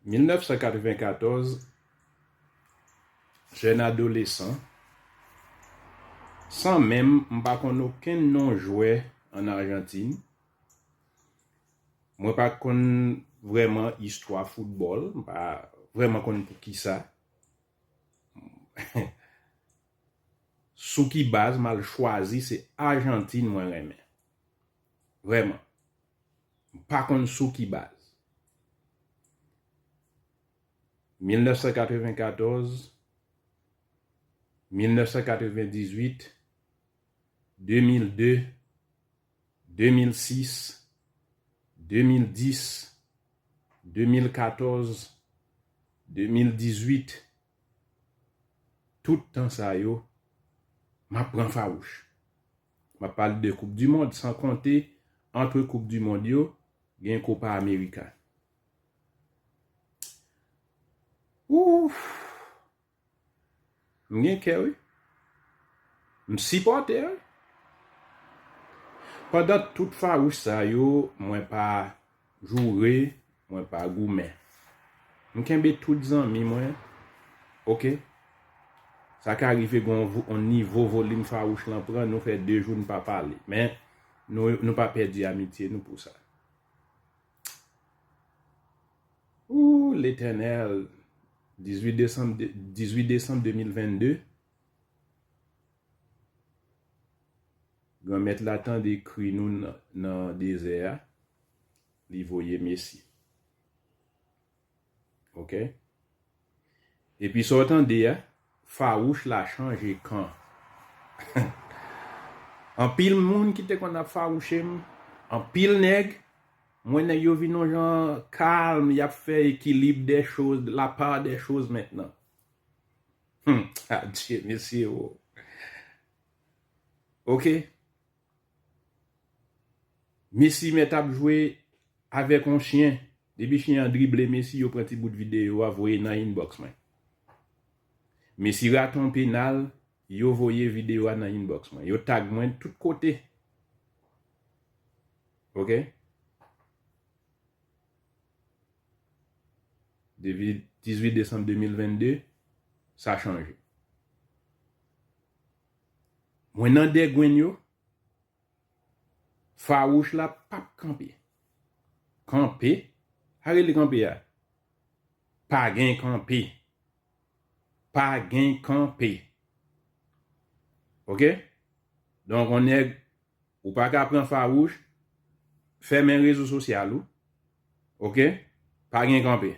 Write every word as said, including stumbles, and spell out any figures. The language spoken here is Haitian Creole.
Mil nèf san katrevenkatòz, jèn adolesan, san menm m pa konn okenn non jwè ann Ajantin. Mwen pa konn vrèman istwa foutbòl, m pa vrèman konn poukisa. Sou ki baz m al chwazi se Ajantin mwen renmen. Vrèman. M pa konn sou ki baz. Mil nèf san katrevenkatòz, mil nèf san katrevendizuit, de mil de, de mil sis, de mil dis, de mil katòz, de mil dizuit, tout tan sa yo, m ap pran fawouch. M ap pale de Koup di Mond, san konte antre Koup di Mond yo, gen Kopa Amerika. Ouf! M gen kè, wi. M sipòte, wi. Pandan tout fawouch sa yo, mwen pa joure, mwen pa goumen. M kenbe tout zanmi mwen, oke? Sa ka rive gen yon vo-, yon nivo volim fawouch lan pran, nou fè de jou n pa pale. Men, nou, nou pa pèdi amitye nou pou sa. Ou, Letènèl, dizuit desanm de, dizuit desanm de mil vennde, Granmèt la tande kri nou nan, nan dezè a, li voye Mesi. Oke? Epi sa w tande a, fawouch la chanje kan. Anpil moun ki te konn ap fawouche m, anpil nèg, m wè nèg yo vin yon jan kalm, y ap fè ekilib dè choz, la pa dè choz mentnan. Hmm, adye, mesye, o. Oke. Mesi mèt ap jwe avèk yon chyen. Depi chyen an drible Mesi, yo pran ti bout videyo a, voye nan inbox mwen. Mesi rate yon penal, yo voye videyo a nan inbox mwen. Yo tag mwen tout kote. Oke? Depi dizuit desanm de mil vennde, sa chanje. Mwen nan dègwenn yo, fawouch la p ap kanpe. Kanpe? Sa rele kanpe a? Pa gen kanpe. Pa gen kanpe. Oke? Donk, yon nèg, ou pa ka pran fawouch, fèmen rezo sosyal ou. Oke? Pa gen kanpe.